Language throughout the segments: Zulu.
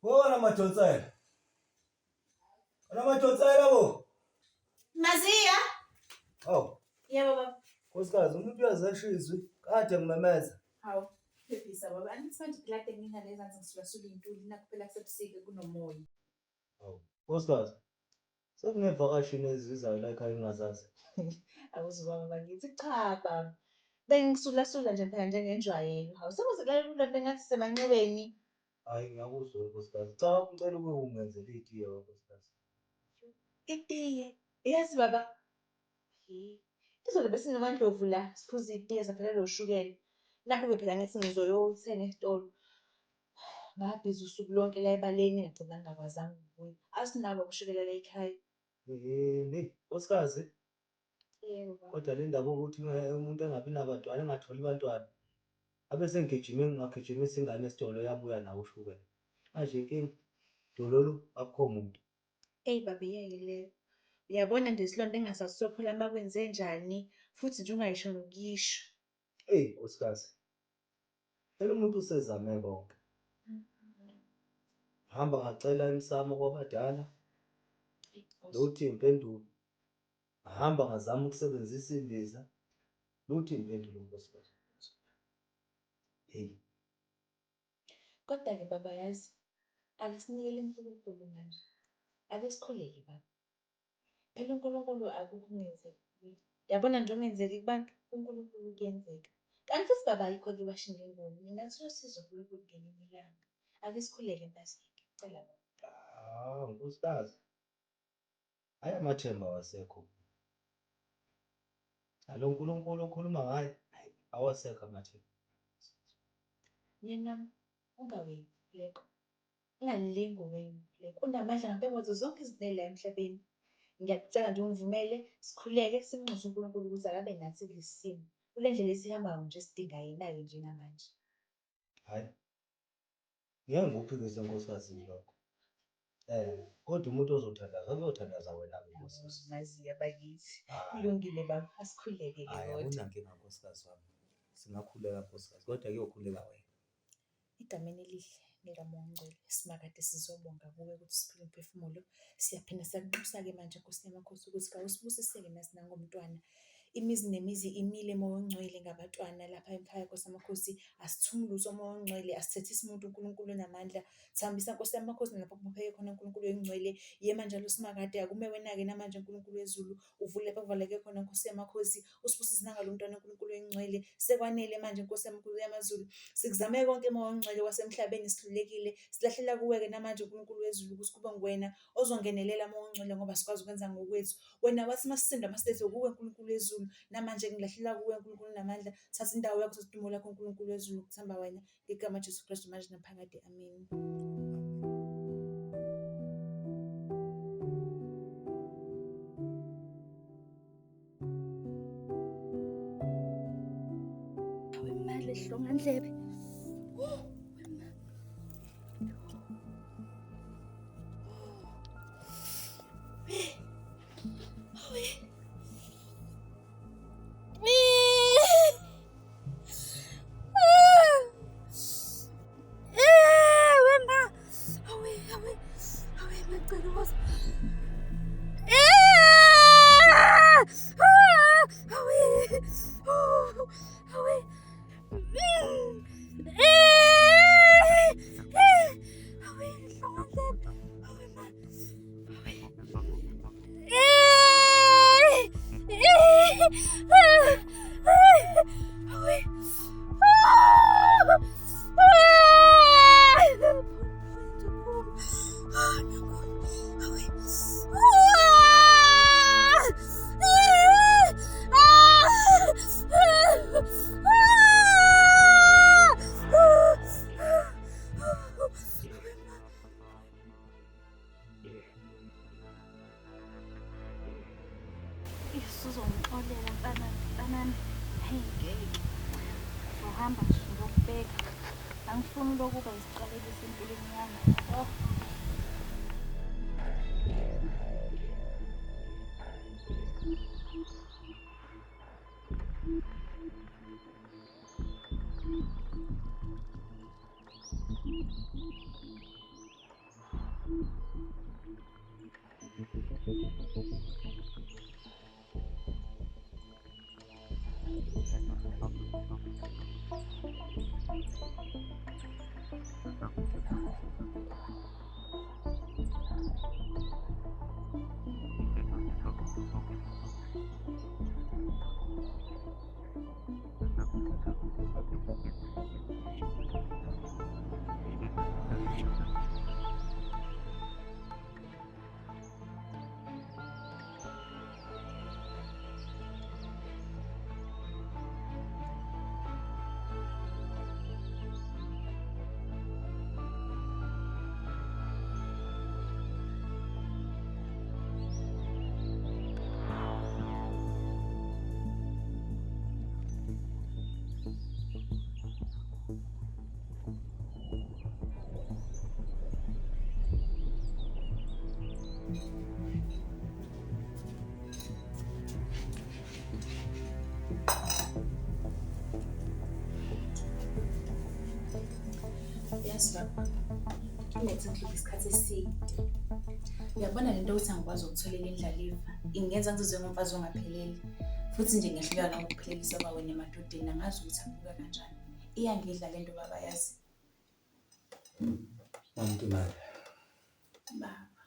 Bona madonsela. Bona madonsela bo. Maziya. Awu. Yebo baba. Nkosikazi umuntu uyazesha izwi kade ngimemeza. Hawu. Phephisa baba. Angithi manje phela kade nginale zanzi ngisulasula iy'ntuli nakho phela kusebusika kunomoya. Hawu. Nkosikazi. Sekunevakashini ezizayo la ekhaya engingazazi. Awuzwa baba bakithi cha baba. Bengisulasula nje phela njengenjwayelo. Hawu sekuze kulale kulento engathi semanxebeni. Hhayi ngiyakuzwa nkosikazi. Cha ngicela uke ungenzele itiye nkosikazi. Itiye? Yazi baba. Izolo besinomandlovu la siphuza itiye saphelelwa ushukela. Nakhu-ke phela ngithi ngizoyothenga esitolo. Ngabhizi usuku lonke la ebaleni ngagcina ngingakwazanga ukubuya. Asinabo ushukela la ekhaya. Yini nkosikazi? Yebo baba. Kodwa le ndaba yokuthi umuntu engabi nabantwana engatholi bantwana. Abe sengigijime ngagijimisa ingane esitolo yabuya nawo ushukela. Manje inkinga dololo akukho muntu. Eyi baba iyeke leyo. Uyabona nje isilonda engasazi sophola uma kwenzenjani futhi nje ungayisho nokuyisho. Eyi nkosikazi, phela umuntu usezame konke. Hamba ngacela emsamo kwabadala, lutho iy'mpendulo. Ngahamba ngazama ukusebenzisa imbiza, lutho iy'mpendulo nkosikazi. Hheyi. Kodwa-ke baba yazi, ake sinikele uNkulunkulu manje. Ake sikhuleke baba. Phela uNkulunkulu akukho okungenzeki kuye. Yabona nje okungenzeki kubantu, kuNkulunkulu kuyenzeka. Kanti futhi baba ayikho-ke iwashini lenkomo. Ngingathola usizo kuNkulunkulu ngelinye ilanga. Ake sikhuleke mntase, ngiyacela baba. Ah, nkosikazi. Hhayi amathemba awasekho. Nalo Nkulunkulu okhuluma ngaye, hhayi awasekho amathemba. Myeni wami, ungaweli umkhuleko. Ungalingi uwele umkhuleko. Unamandla ngaphezu kwazo zonke izinto ey'la emhlabeni. Ngiyakutshela nje ungivumele sikhuleke simnxuse uNkulunkulu ukuthi akabe nathi kulesi simo. Kule ndlela esihambayo nje sidinga yena-ke njengamanje. Hhayi, ngeke ngikuphikise nkosikazi lokho. Kodwa umuntu ozothandaza uzothandaza wena-ke nkosikazi. Naziya bakithi. Kulungile baba, asikhuleke-ke Hhayi kodwa. akunankinga nkosikazi wami. Singakhuleka nkosikazi kodwa kuyokhuleka wena. Egameni elihle likaMoya oNgcwele, simakade sizobonga kuwe ukuthi siphile umphefumulo. Siyaphinda siyakunxusa-ke manje Nkosi yamakhosi ukuthi kawusibusiseke nathi nangomntwana. Imizi nemizi imile Moya oNgcwele ngabatwana lapha ekhaya Nkosi yamakhosi. Asithumi lutho Moya oNgcwele, asithethisi muntu uNkulunkulu onamandla. Thambisa Nkosi yamakhosi nalapho kubopheke khona uNkulunkulu oyingcwele. Yema njalo simakade, akume wena-ke namanje uNkulunkulu wezulu. Uvule lapho kuvaleke khona Nkosi yamakhosi. Usibusise nangalo mntwana uNkulunkulu oyingcwele. Sekwanele manje Nkosi yamazulu. Sikuzame konke Moya oNgcwele wasemhlabeni sihlulekile. Silahlela kuwe-ke namanje uNkulunkulu wezulu ukuthi kube nguwena ozongenelela Moya oNgcwele ngoba sikwazi ukwenza ngokwethu. Wena wathi masisindwa masilethe kuwe Nkulunkulu wezulu. Namanje ngilahlela kuwe Nkulunkulu namandla. Thatha indawo yakho, thatha udumo lakho Nkulunkulu wezulu kuthemba wena. Ngegama Jesu Kristu manje naphakade. Amen. Wemali hlongandlebe. Usuzongixolela mfana mfanami. Hayi ngeke. Ngizohamba nje ngiyokubheka. Angifuni lokuba isiqalekiso empilweni yami. Oh. Yazi baba, ngilethe ngihluphe isikhathi eside. Uyabona lento yokuthi angikwazi ukutholela indlalifa ingenza ngizizwe ngumfazi ongaphelele, futhi nje ngiyahluleka nokuphelelisa kwawena emadodeni. Angazi ukuthi abuka kanjani. Iyangidla lento baba, yazi. MaMntimande. Baba.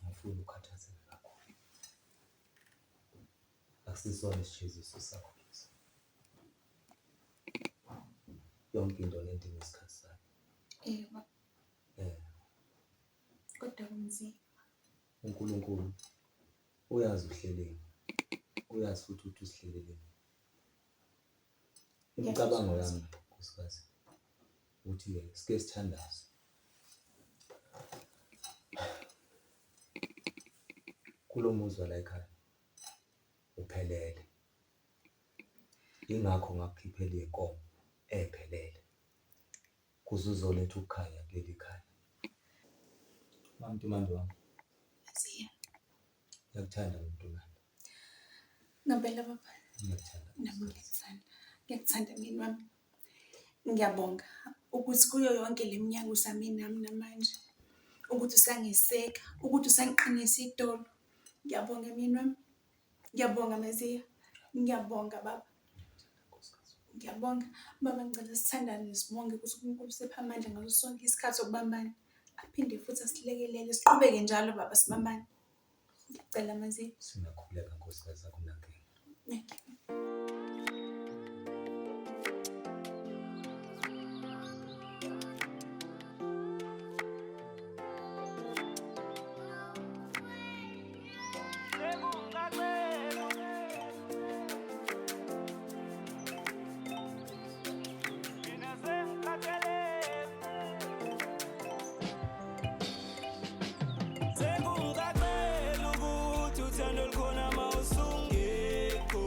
Angifuni ukukhathazeka kakhulu. Akusisona isijeziso sakho leso. Yonke into nento inesikhathi sayo. Ewa. Eh. Kodwa kunzima. uNkulunkulu uyazi uhleleni. Uyazi futhi ukuthi usihleleleni. Imicabango yami nkosikazi ukuthi-ke sike sithandaze. Kulo muzi wala ekhaya uphelele. Yingakho ngakukhiphela iy'nkomo ey'phelele kuze uzoletha ukukhanya kuleli khaya. MaMntimande wami. Siya. Ngiyakuthanda MaMntimande. Ngempela baba. Ngiyakuthanda. Nami ngiyakuthanda. Ngiyakuthanda myeni wami. Ngiyabonga ukuthi kuyo yonke le minyaka usame nami namanje. Ukuthi usangiseka, ukuthi usangiqinisa idolo. Ngiyabonga myeni wami. Ngiyabonga Maziya. Ngiyabonga baba. Ngiyabonga. Baba, ngicela sithandane sibonge ukuthi uNkulunkulu usiphe amandla ngaso sonke isikhathi sokubambana. Aphinde futhi asilekelele siqhubeke njalo baba sibambane. Ngiyacela Maziya. Singakhuleka nkosikazi akunankinga. Thank you. Sekungicacela ukuthi uthando lukhona mawusungekho,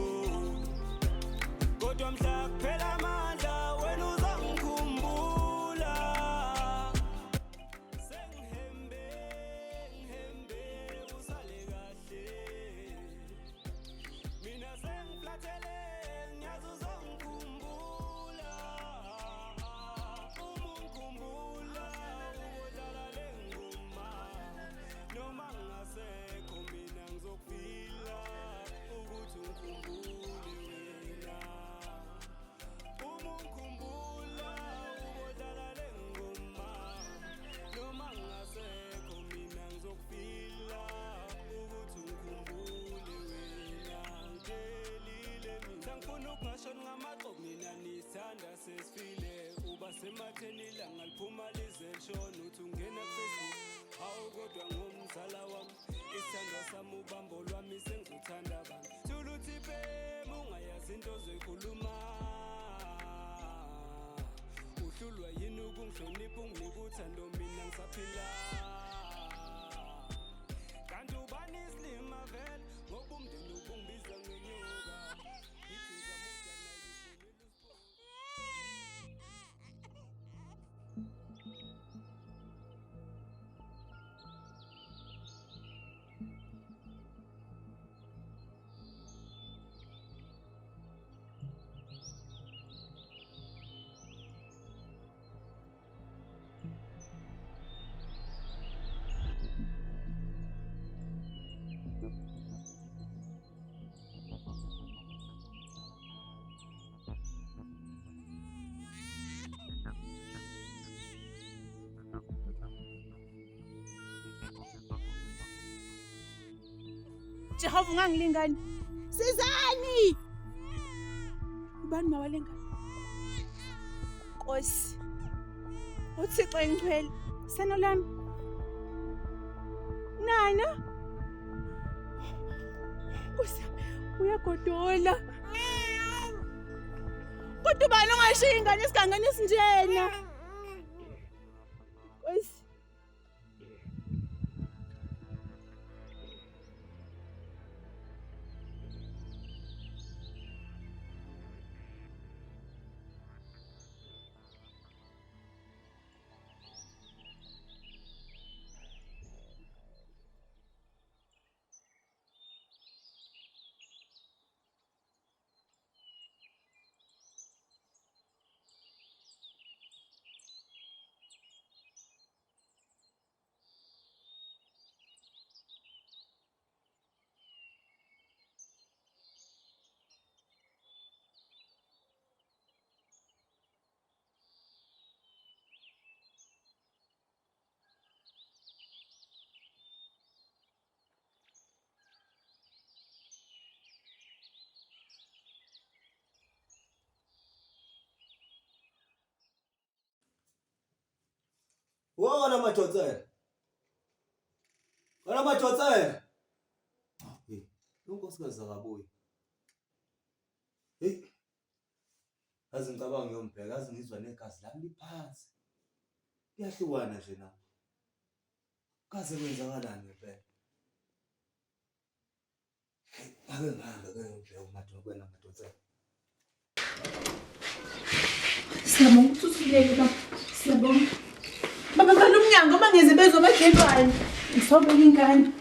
kodwa mhla kuphela amandla wena uzongikhumbula. Sengihembe ngihembe usale kahle, mina sengiflathele ngiyazi uzongikhumbula. Uma ungikhumbula ubodlala le ngoma, noma ngingasekho mina ngizokufila ukuthi ungikhumbule wena. Uma ungikhumbula ubodlala le ngoma, noma ngingasekho mina ngizokufila ukuthi ungikhumbule wena. Ngitshelile mina ngifuna ukungashoni ngamaxoxo, mina nisithanda sesifile. Uba sematheni ilanga liphuma lize lishona, uthi ungena ku-Facebook hawu kodwa ngumzala wami, isithandwa sami ubambo lwami sengizothanda bani. Thula uthi bhemu ungayazi into ozoyikhuluma, uhlulwa yini ukungihlonipha unginike uthando mina ngisaphila. Kanti ubani isilima vele ngoba umndeni ubungibiza ngenyoka. Ngithi ngizama ukudana ngibonile usipho. Jehova ungangilingani. Sizani! Ubani mawalengane? Nkosi. UThixo engcwele. Seno lami. Nana. Nkosi uyagodola. Kodwa ubani ongashiya ingane esigangeni esinjena? Nkosi. Wona madotsela. Wona madotsela. Hey, lo nkosikazi akabuyi. Hey. Yazi ngicabanga ngiyombheka, yazi ngizwa negazi lami liphansi. Liyahlukana nje nami. Kaze kwenzakalani ngempela? Ake ngihambe ke ngiyombheka uMadokwena Madotsela. Siyabonga ukuthi usibeke baba. Siyabonga. Baba vala umnyango uma ngeze bezwa amakhelwane. Ngisobeka ingane.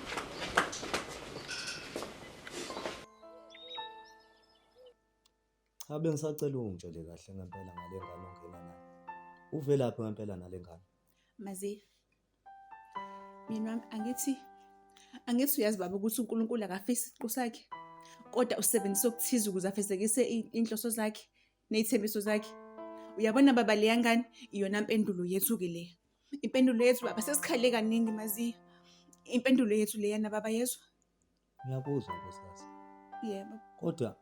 Cha bengisacela ungitshele kahle ngempela ngale ngane ongena nayo. Uvelaphi ngempela nale ngane? Maziya. Mina wami angithi angithi uyazi baba ukuthi uNkulunkulu akafisi isiqu sakhe kodwa usebenzisa okuthize ukuze afezekise inhloso zakhe ney'thembiso zakhe. Uyabona baba leya ngane iyona mpendulo yethu-ke leya. Impendulo yethu baba sesikhale kaningi Maziya. Impendulo yethu leyana baba yezwa. Ngiyakuzwa nkosikazi. Yebo. Kodwa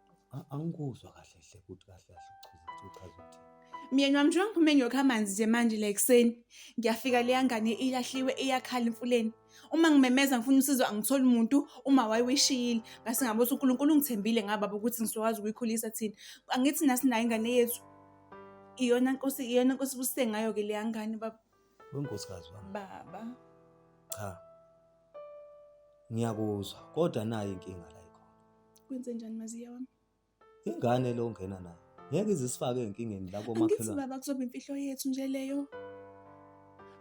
angikuzwa kahle hle ukuthi kahle kahle uchaza uchaza ukuthini. Myeni wami njengoba ngiphume ngiyokha amanzi nje manje la ekuseni ngiyafika leya ngane ilahliwe iyakhala emfuleni. Uma ngimemeza ngifuna usizo angitholi muntu uma wayewishiyile. Ngase ngabona ukuthi uNkulunkulu ungithembile ngababa ukuthi ngizokwazi ukuyikhulisa thina. Angithi nasinayo ingane yethu. Iyona nkosi iyona nkosi busise ngayo-ke leya ngane baba. Wenkosikazi wami. Baba. Cha. Ngiyakuzwa kodwa nayo inkinga la ikhona. Kwenze njani Maziya wami? Ingane lo ongena nayo. Ngeke izisifake ezinkingeni la Angithi komakhelwane. baba kuzoba imfihlo yethu nje leyo.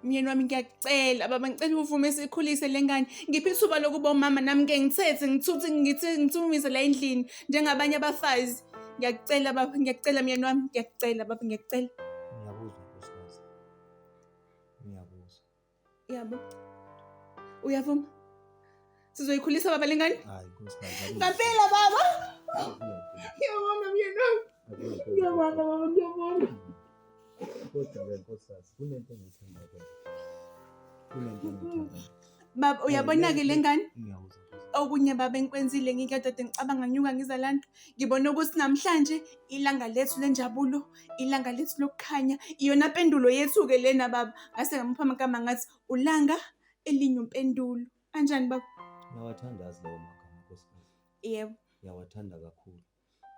Myeni wami ngiyakucela baba ngicela uvume sikhulise le ngane. Ngiphe ithuba lokuba umama nami ngeke ngithethe ngithuthe ngithi ngithumise la endlini njengabanye abafazi. Ngiyakucela baba ngiyakucela myeni wami ngiyakucela baba ngiyakucela. Ngiyakuzwa nkosikazi. Ngiyakuzwa. Yabo. Uyavuma? Sizoyikhulisa baba lengane? Hayi nkosikazi. Ngampela baba. Ngiyabonga myeni wami. Ngiyabonga baba ngiyabonga. Kodwa ke nkosikazi kunento engiyithemba ke. Kunento engiyithemba. Baba uyabona-ke le ngane? Ngiyakuzwa. nkosikazi. Okunye baba engikwenzile ngikade ngicabanga nginyuka ngiza lana. Ngibona ukuthi namhlanje ilanga lethu lenjabulo, ilanga lethu lokukhanya, iyona mpendulo yethu-ke lena baba. Ngase ngamupha amagama ngathi ulanga elinye umpendulo. Kanjani baba? Ngiyawathanda yazi lawo magama nkosikazi. Yebo, Ngiyawathanda kakhulu.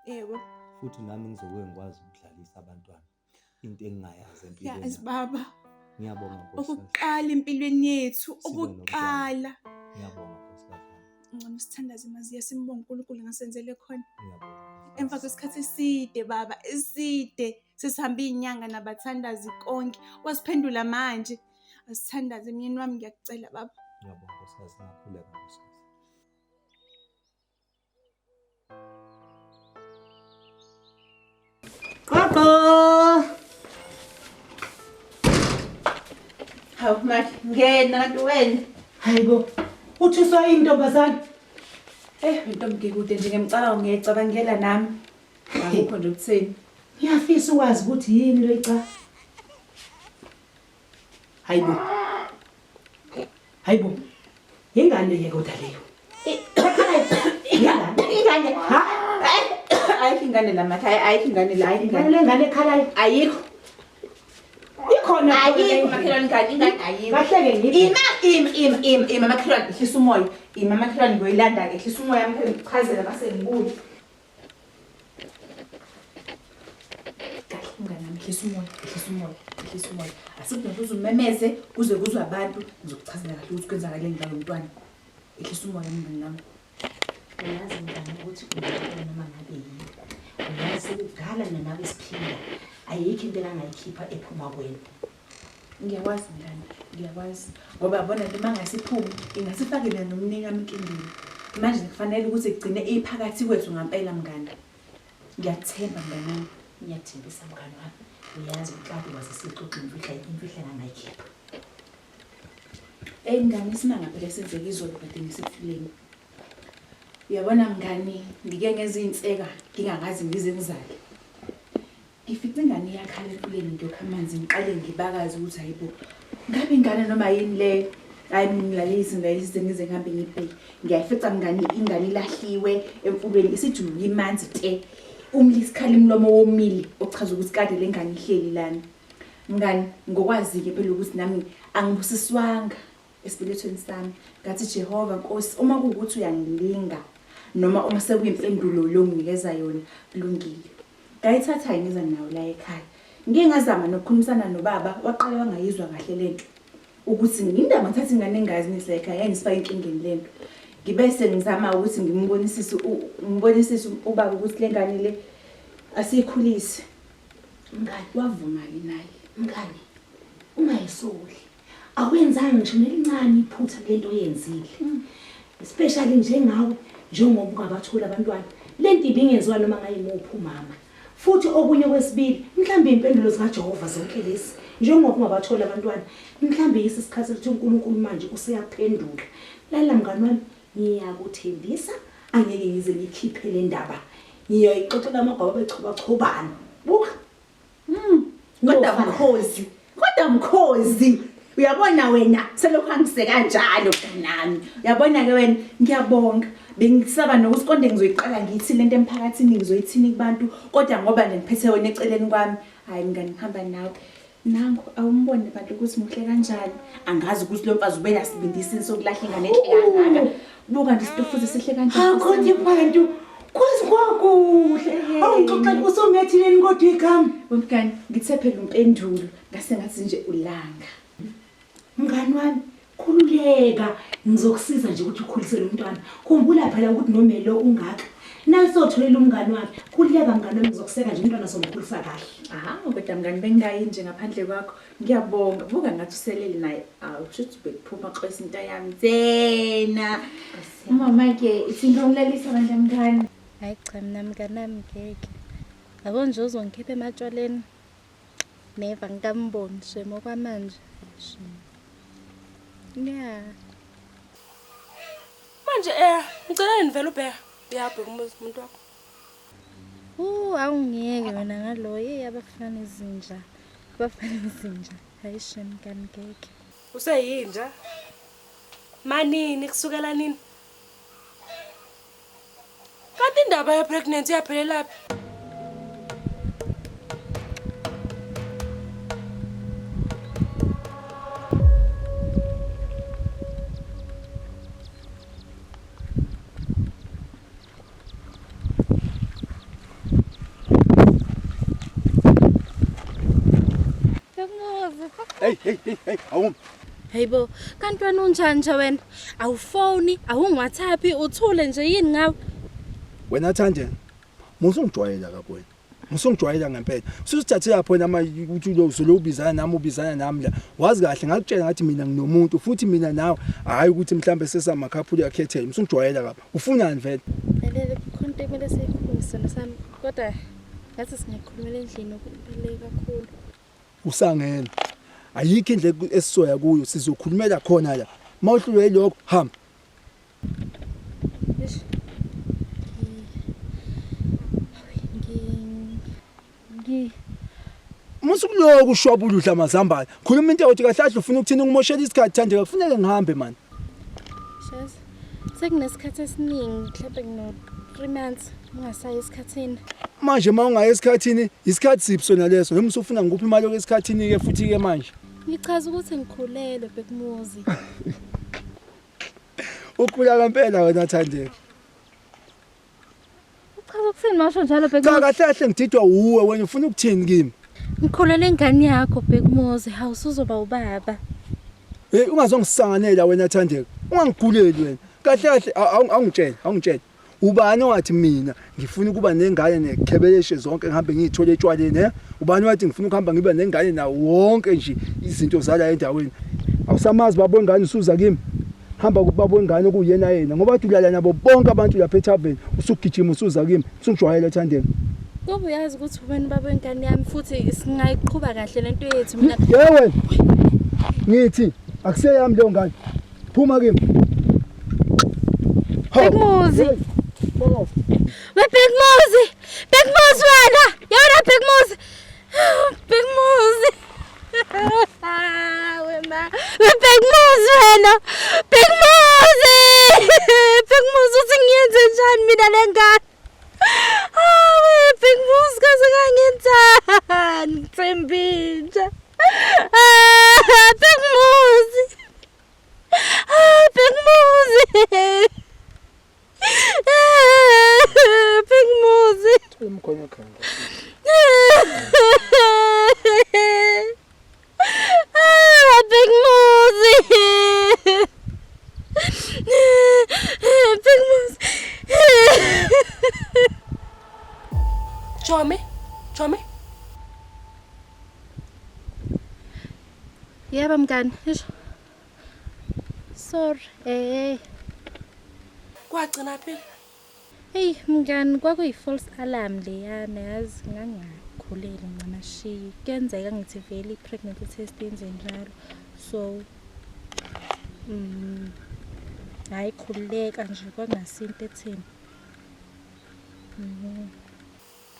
yebo. Futhi nami ngizoke ngikwazi ukudlalisa abantwana. Into engingayazi empilweni. Yazi yami. baba, Ngiyabonga nkosikazi. okuqala empilweni yethu, Sibe nomntwana. okuqala. Ngiyabonga nkosikazi wami. Ngcono sithandaze Maziya simbonge uNkulunkulu ngasenzele khona. Ngiyabonga. Emva kwesikhathi eside baba, eside sesihambe iy'nyanga nabathandazi konke. Wasiphendula manje. Asithandaze myeni wami ngiyakucela baba. Ngiyabonga nkosikazi, ngakhuleka nkosikazi. Qoqo. Hawu manje ngena kanti wena. Hayibo. Uthuswa yini ntombazane? Eh ntombi ngikude nje ngiyamcabanga ngiyayicabangela nami. Akukho nje ukuthini. Ngiyafisa ukwazi ukuthi yini lo ica. Hayibo. Hayibo. Yingane ke kodwa leyo. ingane. Ha? Ayikho ingane la matha, ayikho ingane la, ayikho ingane. Le ngane ekhalayo. Ayikho. Ikhona Ayikho makhelwane ingane, ingane ayikho. Kahleke ngithi. Ima ima ima ima ima makhelwane ehlisa umoya. Ima makhelwane ngiyoyilanda ke ehlisa umoya makhelwane ngichazela base ngibuye. Kahle mngani wami ehlisa umoya, ehlisa umoya, ehlisa umoya. Asikudinga ukuthi umemeze kuze kuzwe abantu ngizokuchazela kahle ukuthi kwenzakaleni ngalo mntwana. Ehlisa umoya mngani wami. Uyazi mngani ukuthi ungaba noma ngabe yini. Uyazi sekudala mina nawe siphila. Ayikho into engangayikhipha ephuma kwena. Ngiyakwazi mngani, ngiyakwazi. Ngoba yabona nje uma ngasiphume ingasifake mina nomnini wami enkingeni. Manje kufanele ukuthi igcine iphakathi kwethu ngampela mngani. Ngiyakuthemba mngani wami. Ngiyakuthembisa mngani wami. Uyazi uklabi wasesixoxa imfihla imfihla engangayikhipha. Eyi mngani isimanga phela esenzeka izolo kade ngisefuleni. Uyabona mngani ngike ngenza iy'nseka ngingakaze ngize ngizale. Ngifice ingane iyakhala emfuleni ngiyokha amanzi ngiqale ngibakaze ukuthi hayibo ngabe ingane noma yini leyo. Hayi ngilalise ngilalise ngize ngihambe ngibheke. Ngiyayifica mngani ingane ilahliwe emfuleni isijuluke imanzi te. Umlisa ikhala umlomo womile okuchaza ukuthi kade le ngane ihleli lana. Mngani ngokwazi-ke phela ukuthi nami angibusiswanga esibelethweni sami. Ngathi Jehova Nkosi uma kuwukuthi uyangilinga noma uma sekuyimpendulo lo nginikeza yona kulungile. Ngayithatha ngiza nayo la ekhaya. Ngike ngazama nokukhulumisana nobaba waqala wangayizwa kahle lento. Ukuthi ngindaba ngithatha ingane engazi ngise ekhaya yangisifaka enkingeni lento. Ngibe sengizama ukuthi ngimbonisise ngibonisise ubaba ukuthi le ngane le asiyikhulise. Mngani, Wavuma-ke naye. mngani. Ungayisoli. Awenzanga ngisho nelincane iphutha lento oyenzile. Especially njengawe njengoba ungabatholi abantwana. Lento ibingenziwa noma ngayimuphi umama. Futhi okunye kwesibili, mhlambe impendulo zikaJehova zonke lezi. Njengoba ungabatholi abantwana, mhlambe yisi isikhathi sokuthi uNkulunkulu manje useyaphendula. Lala mngani wami, ngiyakuthembisa angeke ngize ngikhiphe le ndaba. Ngiyoyixoxela amagwaba bechobachobana. Buka. Kodwa mkhozi, kodwa mkhozi. Uyabona wena selokhu angise kanjalo mntanami. Uyabona ke wena ngiyabonga. Bengisaba nokuthi konde ngizoyiqala ngithi lento emphakathini ngizoyithini kubantu kodwa ngoba nje ngiphethe wena eceleni kwami. Hayi mngani ngihamba nawe. Nangu awumbone bantu ukuthi muhle kanjani. Angazi ukuthi lo mfazi ubena sibindisini sokulahla ingane enhle kangaka. Buka nje isitofuzo sihle kanjani. Hakhona bantu. Kwazi kwakuhle. Awungixoxela usumethileni kodwa igama. Mngani ngithe phela umpendulo ngase ngathi nje ulanga. Mngani wami, khululeka. Ngizokusiza nje ukuthi ukhulise lo mntwana. Khumbula phela ukuthi nomelo ungaka. Nasotholela umngani wakhe. Khululeka mngani wami ngizokuseka nje umntwana somkhulisa kahle. Hawu kodwa mngani bengingayi nje ngaphandle kwakho. Ngiyabonga. Buka ngathi uselele naye. Awu shuthi bekuphuma xwesa into yami tsena. Mama ke ithi ngiyomlalisa manje mngani. Hayi cha mina mnganami ngeke. Yabo nje uzongikhipha ematshwaleni. Never ngikamboni shem okwamanje. Shem. Yeah. Manje ngicela nivele ubheka. Uyabheka umuzi umuntu wakho. Awungiyeke wena ngalo. Hey abafana izinja. Abafana izinja. Hayi shem mngani ngeke. Useyinja. Manini kusukela nini? Kanti indaba ye pregnancy yaphelelaphi? Bekunozi. Hey hey hey hey, awumi. Hayibo, kanti wena unjani nje wena? Awufoni, awungi-WhatsApp, uthule nje yini ngawe? Wena Thande, musungijwayela kabi wena. Musungijwayela ngempela. Usuthathe lapho wena manje ukuthi lo uzolo ubizana nami ubizana nami la. Wazi kahle ngakutshela ngathi mina nginomuntu futhi mina nawe hayi ukuthi mhlambe sesamakhaphuli akhethele. Musungijwayela kabi. Ufunani vele? Lalela kukhona into ekumele siyikhulume sona sami, kodwa ngathi singakhulumela endlini okubaluleke kakhulu. Usangena. Ayikho indlela esisoya kuyo sizokhulumela khona la. Mawuhlulwe yilokho hamba. Eish. Ngi ngi Musukuloku ushwabula udla amazambane. Khuluma into yokuthi kahle kahle ufuna ukuthini ungimoshela isikhathi Thandeka kufuneke ngihambe man. Shazi. Sekunesikhathi esiningi mhlawumbe ngino 3 months ngingasayi esikhathini. Manje uma ungayi esikhathini, isikhathi siphi sona leso? Noma usufuna ngikuphi imali yokuya esikhathini ke futhi ke manje? Ngichaza ukuthi ngikhulelwe Bhekumuzi. Ukhula ngempela wena Thandeka. Uchaza ukuthini masho njalo Cha Bhekumuzi? kahle kahle ngididwa wuwe wena ufuna ukuthini kimi? Ngikhulelwe ingane yakho Bhekumuzi, hawu usuzoba ubaba. Hey ungazongisanganela wena Thandeka. Ungangiguleli wena. Kahle kahle awungitshele, awungitshele. Ubani owathi mina ngifuna ukuba nengane nekhebeleshe zonke ngihambe ngiyithole etshwaleni he? Ubani owathi ngifuna ukuhamba ngibe nengane nawo wonke nje izinto zala endaweni? Awusamazi baba wengane usuza kimi. Hamba kubaba wengane okuyena yena ngoba kade ulala nabo bonke abantu lapha ethaveni usugijima usuza kimi usungijwayele Thandeka. Ngoba uyazi ukuthi wena ubaba wengane yami futhi singayiqhuba kahle lento yethu mina. Ye wena ngithi akuseyami leyo ngane. Phuma kimi. Bhekumuzi. We Bhekumuzi. Bhekumuzi wena. Yona Bhekumuzi. Bhekumuzi. Wema. We Bhekumuzi wena. Bhekumuzi. Bhekumuzi uthi ngiyenze njani mina le ngane? Hawe Bhekumuzi kaze kangenzani? Thembinja. Ah, Bhekumuzi. Ah, Bhekumuzi. Bhekumuzi. Thola umkhono ekhanda. Ah, Bhekumuzi. Bhekumuzi. Chomi, Chomi. Yebo mngani, isho. Sorry, eh. Kwagcina phi? Hey mngani, kwakuyi-false alarm leyana yazi ngangingakhulelwe ncamashi. Kuyenzeka ngithi vele i-pregnancy test yenze njalo. So hhayi khululeka nje kwakungasinto etheni.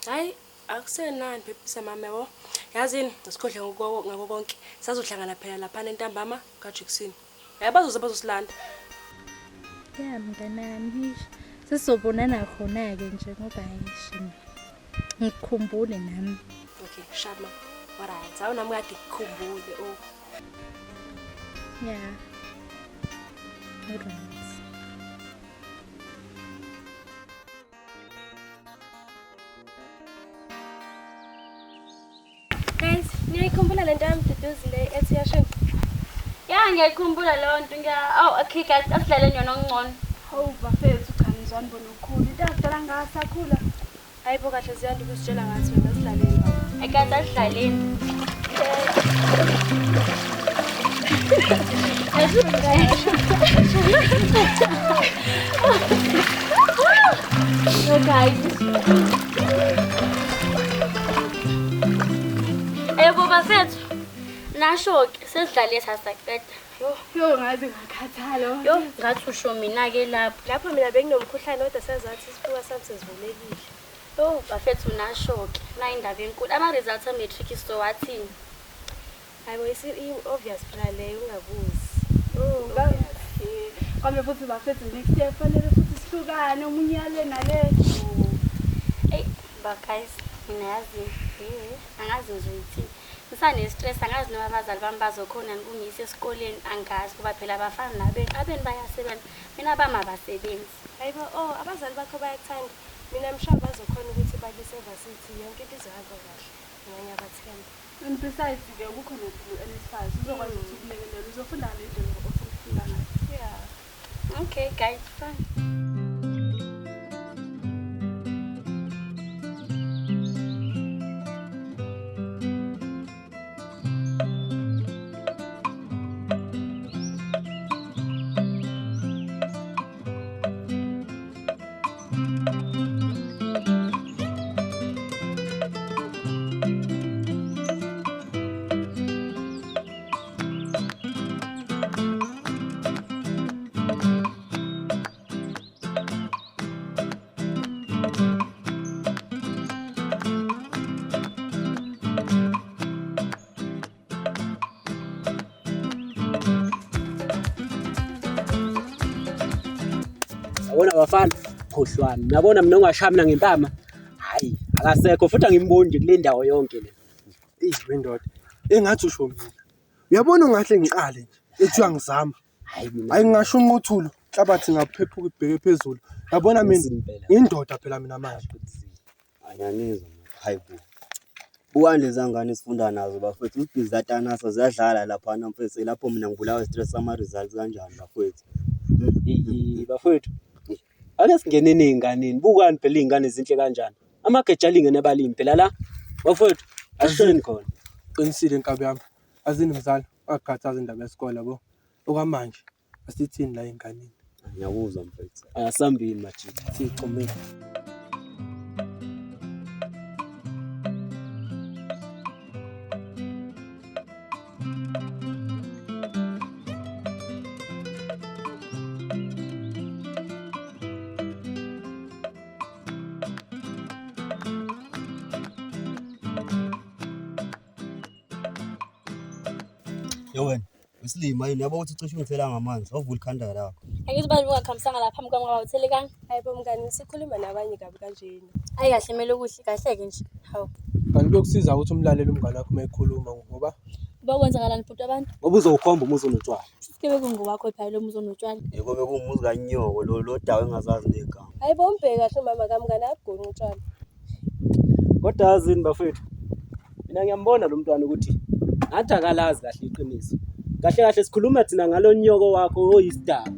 Hayi, akusenani phephisa mama yabo. Yazini, asikhohle ngako konke. Sazohlangana phela laphana entambama kaJackson. Hayi bazoze bazosilanda. Ya mnganami, eish. Sizobonana khona-ke nje ngoba eish, ngikukhumbule nami. Okay, sharp ma. Alright, awu nami kade ngikukhumbule oh. Ya. Alright. Guys, niyayikhumbula lento yamduduzi le ethi yashona? Ya ngiyayikhumbula leyo nto ngiya oh okay guys asidlaleni yona okungcono. Hawu bafethu cha ngizwani bona ukukhulu. Into yakudala ngasakhula. Hayibo kahle ziyanda ukusitshela ngathi wena sidlaleni. Hey guys asidlaleni. So guys. Yebo bafethu. Nasho ke sesidlale sasaqeda. Yo, Yo ngaze ngakhathala. yo ngathi usho mina ke lapho. Lapho mina benginomkhuhlane kodwa sazathi isifuba sami sesivulekile. Yo bafethu nasho ke na indaba enkulu. Ama results a matric so wathini? Hayibo i-obvious phela leyo ungabuzi. Oh, ba. Kambe futhi bafethu next year fanele futhi sihlukane omunye yale nale. Ey, ba guys, mina yazi, angazi ngizoyithini. Ngisane stress angazi noma abazali bami bazokhona ukungiyisa esikoleni angazi kuba phela abafana nabeni abeni bayasebenza mina bami abasebenzi. Hayibo oh abazali bakho bayakuthanda. Mina msha bazokhona ukuthi bakuyise varsity yonke into izohamba kahle. Mina ngiyabathemba. And besides ke kukhona u-NSFAS uzokwazi ukuthi ukulekelela uzofunda ngale ndlela ofuna ukufunda ngayo. Yeah. Okay guys, fine. Yabona bafana, Khohlwani. Uyabona mina ongashaya mina ngempama? Hayi, akasekho futhi angimboni nje kule ndawo yonke le. Eyi wendoda, engathi usho mina. Uyabona ungahle ngiqale nje, ethi uyangizama. Hayi mina. Hayi ngingasho unqothulo, inhlabathi ingaphephuka ibheke phezulu. Uyabona mina, ngiyindoda phela mina manje. Anyanizwa hayi bo. Bukani lezi ngane esifunda nazo bafethu, ubhizi zatanasa ziyadlala laphana mfethu, lapho mina ngibulawa stress sama-results kanjani bafethu. Eyi, Bafethu, ake singeneni ey'nganeni. Bukani phela iy'ngane zinhle kanjani. Amageja alingene abalimi phela la. Bafethu, asishoni khona. Qinisile nkabi yami. Azini mzala, ungakukhathazi indaba yesikole yabo. Okwamanje asithini la ey'nganeni. Ngiyakuzwa mfethu. Asambini majita. Siyixhumile. Yo wena, usilima yini yabo ukuthi ucishe ungithela ngamanzi, wavula ikhanda lakho. Angithi bani ungakhambisanga la phambi kwami ngoba uthelekanga. Hayi bo mngani, sikhuluma nabanye kabi kanjena. Ayi kahle kumele kuhle kahle-ke nje. Hawu. Kanti kuyokusiza ukuthi umlalele umngane wakho uma ekhuluma ngoba Uba kwenzakalani bhuti abantu? Ngoba uzowukhomba umuzi onotshwala. Sikebeku ngowakho phela lo muzi onotshwala. Yebo bekuwumuzi kanyoko lo lo dawo engazazi negama. Hayi bo umbheke kahle umama kamngani akugonqi utshwala. Kodwa yazini bafethu, mina ngiyambona lo mntwana ukuthi ngathi akalazi kahle iqiniso. Kahle kahle sikhuluma thina ngalo nyoko wakho oyisidaba.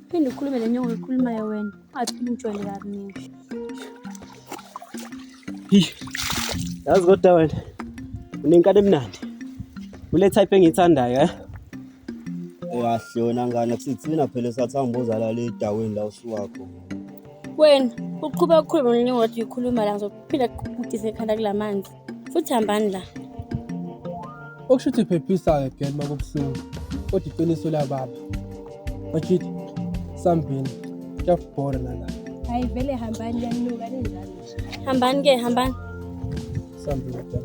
Phinde ukhulume le nyongo oyikhulumayo wena. Ungaphinde ungijwayele kabi mina. Yazi kodwa wena unenkani emnandi. Kule type engiyithandayo eh. Kahle wena ngane kusithina phela sathamba uzala le daweni la usuka khona. Wena uqhubeka ukhulume le nyongo kade uyikhuluma la ngizophinda ngikubhudise ekhanda kula manzi. Futhi hambani la. Okusho ukuthi phephisa-ke girl uma kubuhlungu kodwa iqiniso liyababa. Majidi, sambini, kuyakubhora nala. Hayi vele hambani liyanuka ninjalo nje. Hambani ke hambani. Sambini girl.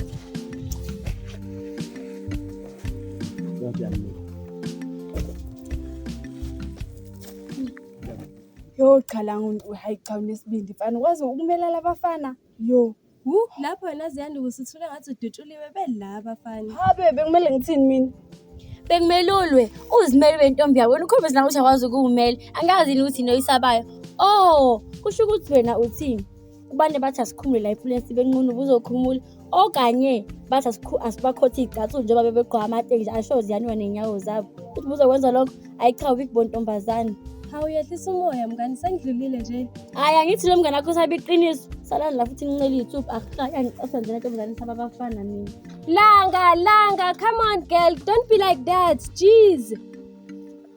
Yo cha la hayi cha unesibindi mfana ukwazi ukumela labafana. Yo. Wu, lapho wena Ziyanda usithule ngathi udutshuliwe bela abafana. Habe bekumele ngithini mina? Bekumele ulwe, uzimele ube intombi yakho. Wena ukhombise na ukuthi akwazi ukuwumela. Angazi yini ukuthi noyisabayo. Oh, kusho ukuthi wena uthini? Kubane bathi asikhumule la ephuleni sibe nqunu ubuzokhumula okanye bathi asibakhothe iy'cathulo njengoba bebegqoka amateki nje asho ziyaniwa ney'nyawo zabo. Uthi ubuzokwenza lokho? Hayi cha weak bontombazane. Hawu yehlisa umoya mngani sengidlulile nje. Hayi angithi lo mngane wakho usabe iqiniso. Salani la futhi nincele iy'thupha. Ahla yangicasa nje lentombazane isaba abafana mina. Langa, Langa, come on girl, don't be like that. Jeez.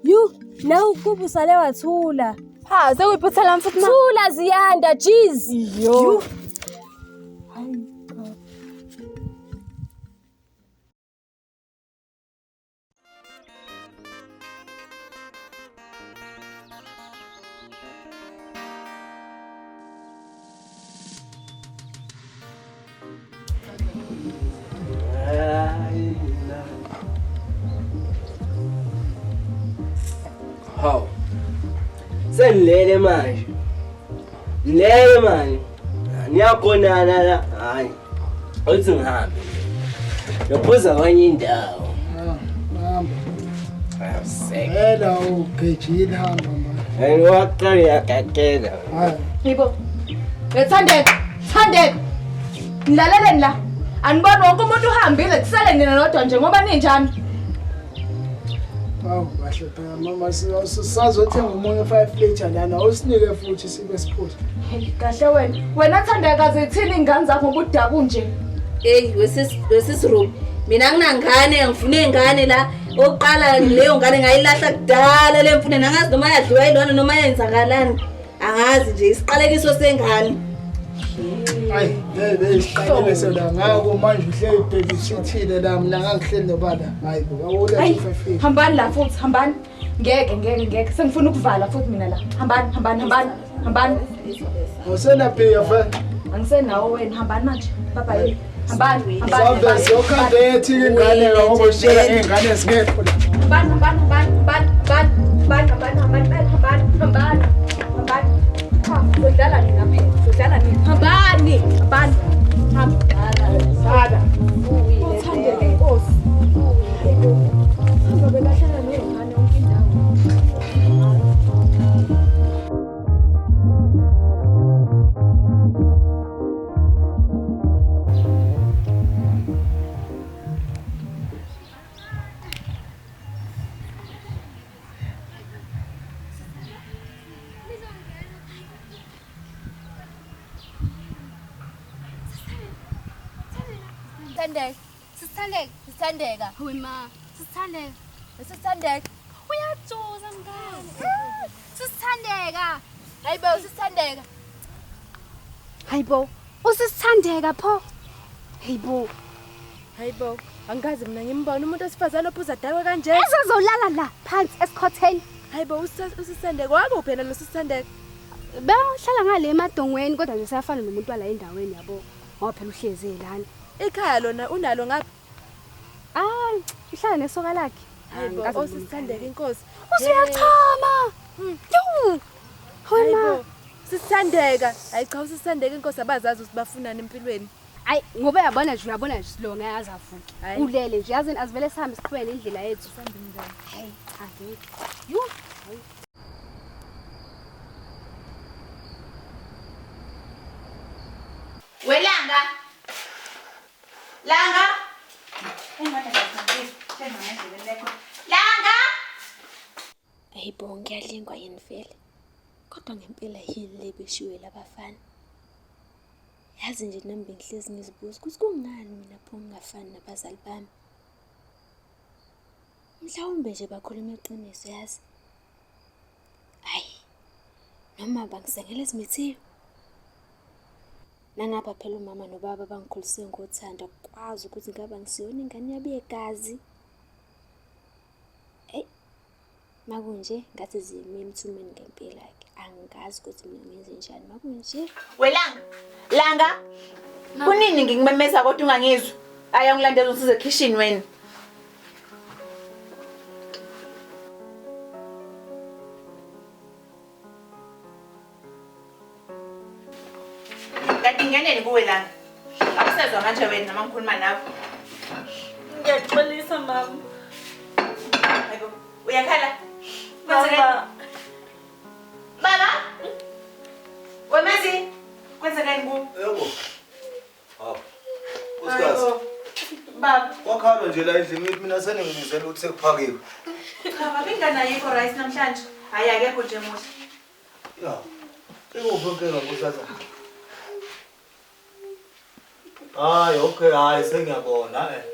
You, now kuba usale wathula. Ha, sekuyiphutha lami futhi ma. Thula Ziyanda, jeez. Yo. Hawu. Senilele manje. Nilele manje. Niyagonana la. Hayi. Uthi ngihambe. Ngiyophuza kwenye indawo. Hamba. Awuseke. Vela ugejile hamba manje. Hayi waqala uyagagela. Hayi. Yebo. Thandeka, Thandeka. Nilaleleni la. Aniboni wonke umuntu uhambile kusele nina nodwa nje ngoba ninjani. Awu kahle phela mama sisazothenga omunye 5 liter lana usinike futhi sibe siphuze. Hey, kahle wena. Wena Thandeka azithini ingane zakho ngoba udaku nje. Hey, wesisi Ruby. Mina nginangane, ngifuna ingane la. Oqala leyo ngane ngayilahla kudala le mfune nangazi noma yadliwa yilona noma yenzakalani. Angazi nje isiqalekiso sengane. Hayi, le isiqalekiso la ngako manje uhleli babysithile la mina ngangihleli nobala. Hayi bo, awulethe Hayi, 5 liter. hambani la futhi, hambani. Ngeke, ngeke, ngeke. Sengifuna ukuvala futhi mina la. Hambani, hambani, hambani. Hambani. Awusenaphiya fa. Angisenawo wena, hambani manje. Bye bye. Hambani. Sambe siyokhanda ethi ingane ngoba ushela ingane ezingekho la. Hambani, hambani, hambani, hambani, hambani, hambani, hambani, hambani, hambani, hambani. Cha, sodlala nina phela, sodlala nina. Hambani, hambani. Hambani. Sada. Uthandeke inkosi. Hamba belahlala ney'ngane yonke indawo. Sithandeka, sithandeka, sithandeka. Hawe ma, Sithandeka, sithandeka. Uyajoza mngani. Sisithandeka. Hayibo, sithandeka. Hayibo, usisithandeka pho. Hayibo. Hayibo, angikaze mina ngimbone umuntu wesifazane ophuza dakwe kanje. Ezozolala la phansi esikhotheni. Hayibo, usisithandeka wakuphi yena lo sisithandeka? Bahlala ngale emadongweni kodwa nje sayafana nomuntu wala endaweni yabo. Ngoba phela uhlezi lana. Ikhaya lona unalo ngapha? Ah, uhlala nesoka lakhe. Hayibo, Angikaze ngibone. osisithandeka inkosi. Usuyachama. Yu. Hawe ma. Hayibo, sisithandeka. Hayi cha, usisithandeka inkosi abazazi ukuthi bafunani empilweni. Ayi ngoba uyabona nje uyabona nje lo ngeke aze avuke. Hhayi. Ulele nje yazini asivele sihambe siqhubeke nendlela yethu. Hayi cha ngeke. Yu. Hayi. Welanga. Langa. Langa. Hayibo, ngiyalingwa yini vele? Kodwa ngempela yini le beshiwe labafana? Yazi nje nami bengihlezi ngizibuza ukuthi kungani mina pho ngingafani nabazali bami. Mhlawumbe nje bakhuluma iqiniso yazi. Hayi, noma bangisengela ezimithiyo. Nangapha phela umama nobaba bangikhulise ngothando, akukwazi ukuthi ngaba ngisiyona ingane yabo yegazi. Eyi, makunje ngathi zime emthumeni ngempela-ke. Angazi ukuthi mina ngenze njani makunje. Welanga. Langa. Kunini ngikumemeza kodwa ungangizwa? Aya ngilandela usize kitchen wena. Kanti ngingeneni kuwe Langa. Akusezwa manje wena noma ngikhuluma nawe. Ngiyaxolisa mama. Hayibo, uyakhala? Kwenzekeni? Mama, Baba? Wemezi? Kwenzekeni kuwe? Yebo. Hawu. Nkosikazi. Hayibo. Baba, Kwakhalwa nje la endlini ngithi mina seningibizela ukuthi sekuphakiwe. cha baba ingane ayikho rice namhlanje. Hayi akekho nje muhle. Ya. Ikuphi inkinga nkosazana? Hayi, okay, hayi sengiyabona eh.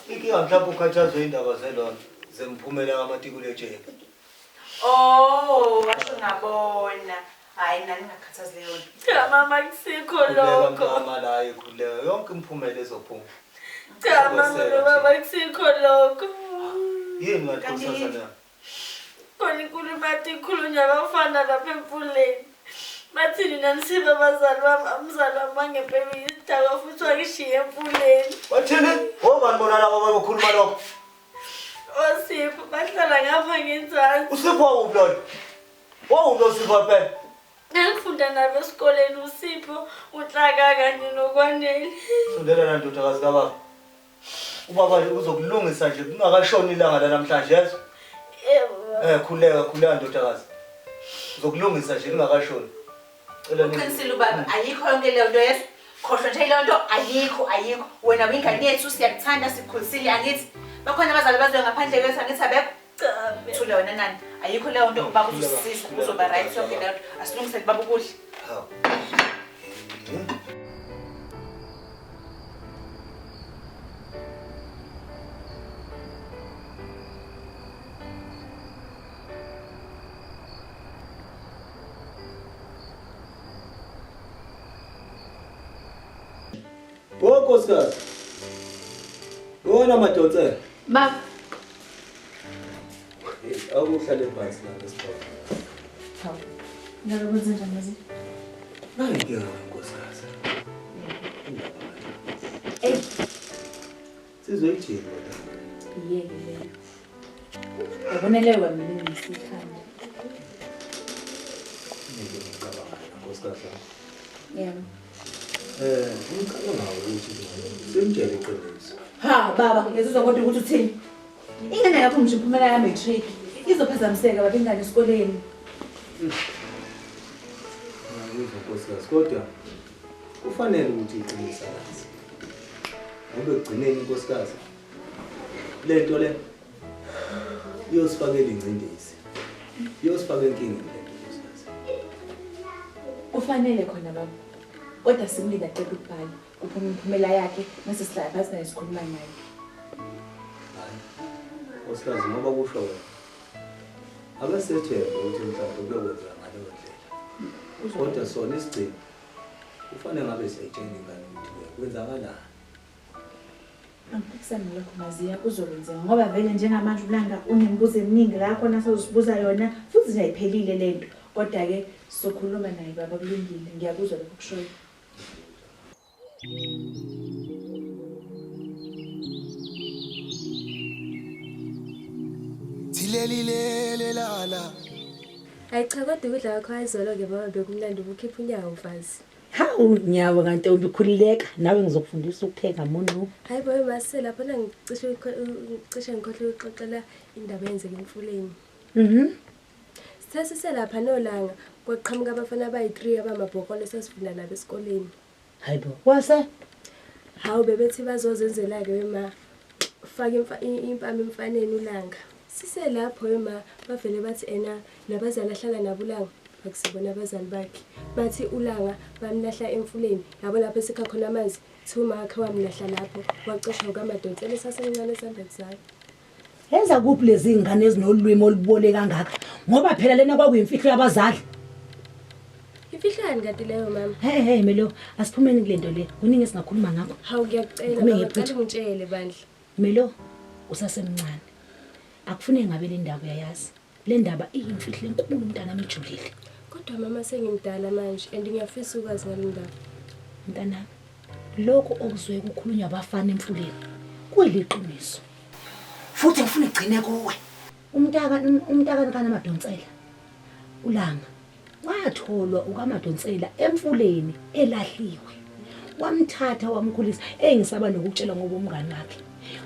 Inkinga mhlawumbe ukhathazwe indaba zelona zemphumela kamatikuletsheni. Oh, washo ngabona. Hayi nani ngakhathazi leyo nto. cha mama akusikho Khuleka lokho. mama la ikhuleka yonke imiphumela ezophuma. Cha mama Sikweseka nobaba akusikho lokho. Yini kanti Kanti nkosazana? Khona inkulumo athi ikhulunywa abafana lapha emfuleni. Bathi nina nisibe abazali bami, umzali wami wangempela uyisidakwa futhi wangishiya emfuleni. Bathini? Obani bona laba ababekhuluma lokho? Osipho bahlala ngapha ngenzansi. Usipho wawuphi loyo? Wawuphi lo Sipho phela? Ngangifunda nabo esikoleni uSipho, uNhlaka kanye noKwanele. Sondela la ndodakazi kababa. Ubaba nje uzokulungisa nje kungakashoni ilanga la namhlanje yezwa. Yebo. Khuleka khuleka ndodakazi. Uzokulungisa nje kungakashoni. Cela Uqinisile ubaba, ayikho yonke leyo nto yeso. Khohlwa nje leyo nto ayikho ayikho. Wena uyingane yethu siyakuthanda sikukhulisile angithi. Bakhona abazali abaziwa ngaphandle kwethu angithi abekho. Cha. Thula wena nani. Ayikho leyo nto ubaba uzosisiza uzoba right yonke leyo nto. Asilungisele baba ukudla. Hawu. Wo nkosikazi. Wona madonsela. Baba, Hey, awuhlale phansi la esibhono. Ngabe kwenzenjani mazi? Nanginkinga nkosikazi. Sizoyithini kodwa? Iyeke leyo. Yabona leyo kwamina ngisikhanda. Ngeke ngicabanga nkosikazi wami. Yebo. Ngicabanga ukuthi simtshele iqiniso. Ha baba, ngiyazizwa kodwa ukuthi uthini? Ingane yakho ngisho imphumela ya-matric izophazamiseka baba ingane esikoleni. Ngiyakuzwa nkosikazi kodwa kufanele ukuthi iqiniso alazi. Ngoba ekugcineni inkosikazi le nto le iyosifakela ingcindezi. Iyosifaka enkingeni le nto nkosikazi. Kufanele khona baba. Kodwa simlinde aqede ukubhala, kuphume imiphumela yakhe mase sihlala phansi naye sikhuluma naye. Hayi. Nkosikazi ngoba kusho wena. Ake sethembe ukuthi mhlawumbe kuyokwenzeka ngaleyo ndlela. Kodwa sona isigcino kufanele ngabe siyayitshela ingane ukuthi kwenzakalani. Angiphikisani nalokho Maziya kuzokwenzeka ngoba vele njengamanje uLanga unemibuzo eminingi la khona sozisibuza yona futhi nje ayiphelile lento. Kodwa-ke sizokhuluma naye baba kulungile ngiyakuzwa lokho okushoyo. Thilelilelelala. Hayi cha kodwa ukudla kwakho ayizolo-ke mama bekumnandi ubukhipha unyawo mfazi. Hawu nyawo kantombi khululeka nawe ngizokufundisa ukupheka muntu. Hayi bo mase lapho na ngicishe ngicishe ngikhohlwe ukuxoxela indaba eyenzeka emfuleni. Sithe siselapha nolanga kwaqhamuka abafana abayi-3 abamabhokolo esasifunda nabo esikoleni. Hayibo. Wase Hawu bebethi bazozenzela-ke wema faka impama emfaneni uLanga. Siselapho wema bavele bathi ena nabazali ahlala nabo uLanga akusibona abazali bakhe. Bathi uLanga bamlahla emfuleni yabo lapho esikha khona amanzi thiwa umakhe wamlahla lapho wacishwa ukaMadonsela esasemncane esanda kuzalwa. Yenza kuphi lezi ngane ezinolwimi olubole kangaka? Ngoba phela lena kwakuyimfihlo yabazali. Imfihlo yani kanti leyo mama? Hey hey Melo, asiphumeni kule nto le. Kuningi esingakhuluma ngakho. Hawu ngiyakucela Ngiphume mama, ngephutha. cela ungitshele bandla. Melo, usasemncane. Akufuneki ngabe le ndaba uyayazi. Le ndaba iyimfihlo enkulu mntanami ijulile. Kodwa mama sengimdala manje and ngiyafisa ukwazi ngale ndaba. Mntanami, lokho okuzwe kukhulunywa abafana emfuleni kuyiliqiniso. Futhi ngifuna igcine kuwe. Umntaka umntaka kaNamadonsela uLanga watholwa ukaMadonsela emfuleni elahliwe. Wamthatha wamkhulisa engisaba nokutshela ngoba umngani wakhe.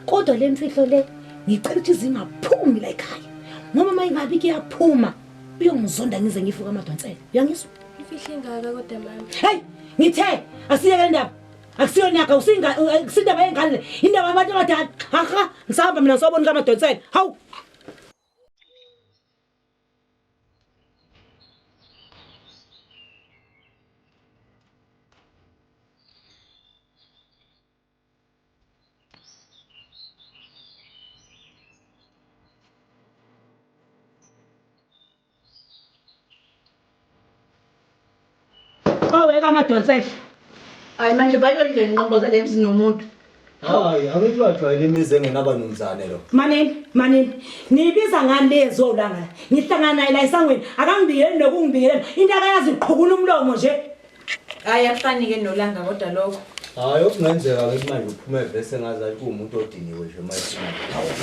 Kodwa le mfihlo le ngicela ukuthi zingaphumi la ekhaya. Ngoba mayingabi kuyaphuma uyongizonda ngize ngife kaMadonsela. Uyangizwa? Imfihlo engaka kodwa mama. Hey, ngithe asiyeke le ndaba. Akusiyo nyaka usinga usindaba yengane le. Indaba yabantu abadala. Haha, ngisahamba mina ngisobona kaMadonsela. Hawu. Oweka amadonsela. Hayi manje bayolile nqomboza le emzini womuntu. Hayi, angithi wajwayela imizi engenabanumzane lo. Manini, manini. Niyibiza ngani lezo langa? Ngihlangana naye la esangweni, akangibingeleli nokungibingelela. Into akayazi uqhukula umlomo nje. Hayi akufani-ke noLanga kodwa lokho. Hayi, okungenzeka ke manje uphume vese ngazathi kuwumuntu odiniwe nje manje.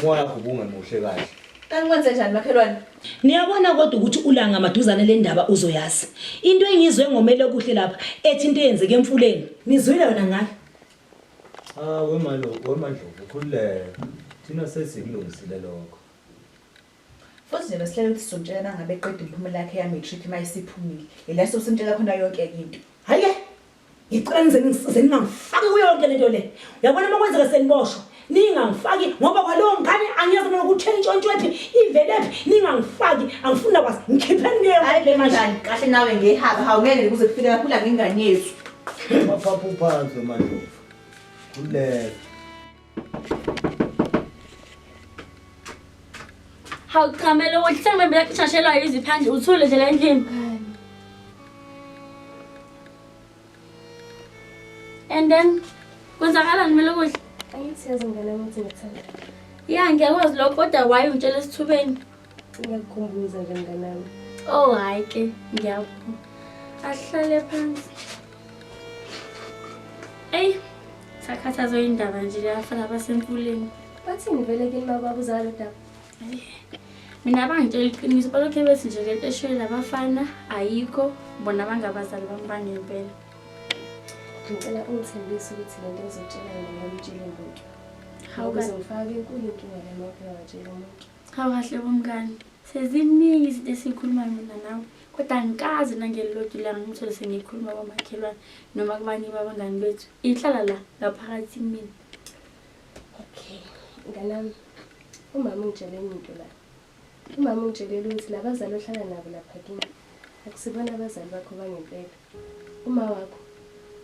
Umoya wakho ubungemuhle kahle. Kanti kwenze njani makhelwane? Niyabona kodwa ukuthi uLanga maduzane le ndaba uzoyazi. Into engizwe ngomele kuhle lapha ethi into eyenzeke emfuleni. Nizwile wena ngayo? Ah, wemalo, wemandlovu khululeka. Thina sesikulungisile lokho. Futhi nje besihlele ukuthi sizomtshela mangabe eqeda imiphumela yakhe ya-matric uma isiphumile. Yila sosimtshela khona yonke into. Hayi-ke, ngicela nize ningisize ningangifaki kuyo yonke lento le. Uyabona uma kwenzeka seniboshwa, ningangifaki ngoba kwalowo ngane angiyazi mina ukuthi intshontshwephi, ivelephi, ningangifaki, angifuni nakwazi. Ngikhipheni kuyo yonke le manje. Mngani, kahle nawe ngehaba, hawu ngeke kuze kufike kakhulu ngengane yethu. Maphaphu phansi wemandlovu. Khululeka. Hawu cha Melo, uthi mina kushashelwa iziphandle uthule nje la endlini. And then kwenzakalani Melo kuhle? Angithi yazi mngane wami ukuthi ngikuthanda. Ya ngiyakwazi lokho kodwa why ungitshela esithubeni? Ngiyakukhumbuza nje mngane wami. Oh hayi ke ngiyavuma. Ahlale phansi. Ey, Sakhathazwe indaba nje yabafana basemfuleni. Bathini vele kini mababuza ngalo daba? Mina bangitshela iqiniso balokhe bethi nje lento eshoyo labafana ayikho bona bangabazali bami bangempela. Ngicela ungithembise ukuthi lento engizokutshela yona ngeke utshele muntu. Hawu Ukuze ngifake enkulu inkinga le uma ungatsheli umuntu. Hawu kahle bomngani. Seziningi izinto esikhuluma mina nawe. Kodwa angikaze nangelilodwa ilanga ngithole sengikhuluma kwamakhelwane noma kubanye babangani bethu. Ihlala la ngaphakathi kumina. Okay, mnganami, umama ungitshele enye into la. Umama ungitshelile ukuthi labazali ohlala nabo lapha kini akusibona abazali bakho bangempela. Uma wakho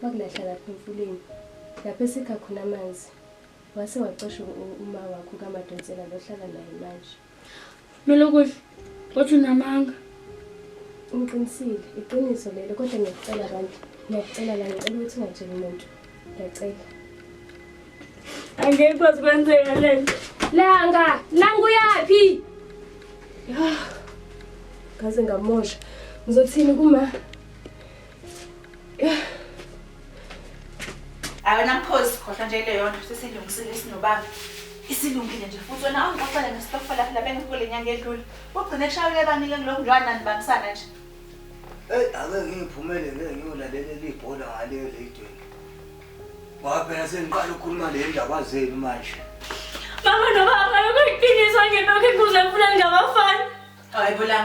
wakulahla lapha emfuleni lapho esikha khona amanzi wase wacosha uma wakho kaMadonsela lohlala naye manje. Melokuhle, kodwa unamanga. Ngiqinisile, iqiniso lelo kodwa ngiyakucela bantu. Ngiyakucela la ngicela ukuthi ungatsheli umuntu. Ngiyacela. Angeke kwazi kwenzeka lento. Langa, Langa uyaphi? Yah. Ngaze ngamosha. Ngizothini kuma? Yah. Hayi wena mkhozi khohlwa nje leyo nto sesilungisile sinobaba. Isilungile nje futhi wena awungixoxele ngesitokfela phela bengikule nyanga edlule. Ugcine kushayele banike kulokhu njengoba nanibambisana nje. Hey, ake ngiphumele ngeke ngiyolalela ibhola ngaleyo leyidweni. Ngoba phela sengiqala ukukhuluma le ndaba zenu manje. Mama nobaba kuyiqiniso ngelokhu ngikuze emfuleni ngabafana. Hayi bo la.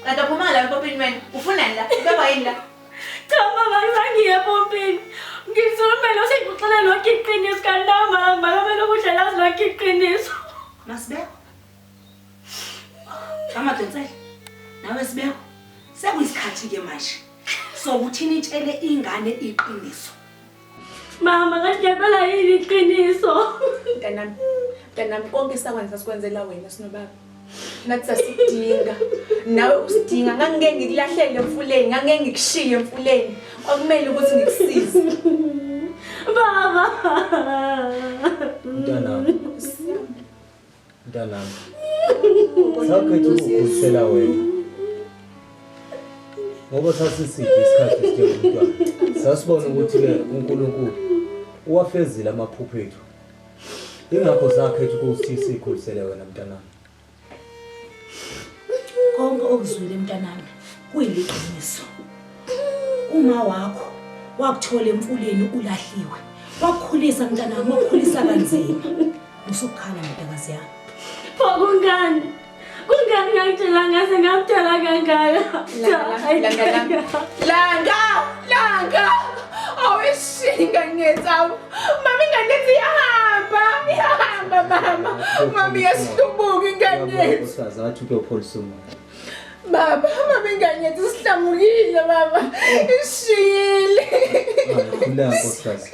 Kanti uphuma la empompini wena. Ufunani la? Ubekwa yini la? Cha mama ngisangiye epompini. Ngizumele usengixoxele lonke iqiniso kanti na mama kumele ukuthi lazi lonke iqiniso. Masibeko. Amadonsela. Nawe Sibeko. Sekuyisikhathi ke manje. Sokuthi nitshele ingane iqiniso. Mama kanti ngempela yini iqiniso? Mntanami, mntanami konke esakwenza sikwenzela wena sinobaba. Nathi sasidinga. Nawe usidinga ngangike ngikulahlele emfuleni, ngangike ngikushiye emfuleni. Kwakumele ukuthi ngikusize. Baba. Mntanami. Mntanami. Sakhetha ukukhulisela wena. Ngoba sasiside isikhathi sidinga umntwana. Sasibona ukuthi-ke uNkulunkulu uwafezile amaphupho ethu. Ingakho sakhetha ukuthi sikhulisele wena mntanami. Konke okuzwile mntanami kuyiliqiniso. Uma wakho wakuthola emfuleni ulahliwe. Wakukhulisa mntanami, wakukhulisa kanzima. Usukhala ndodakazi yami. Pho kungani? Kungani ngangitshela ngase ngamtshela kangaka? Langa, langa, langa, langa. Awishinga ngiyetsawu. Mama ingane yethu iyahamba, iyahamba mama. Mama iyasihlubuka ingane yethu. Nkosikazi athi ukuyopholisa umoya. Baba, mama ingane yethu isihlamukile baba. Ishiyile. Khululeka nkosikazi.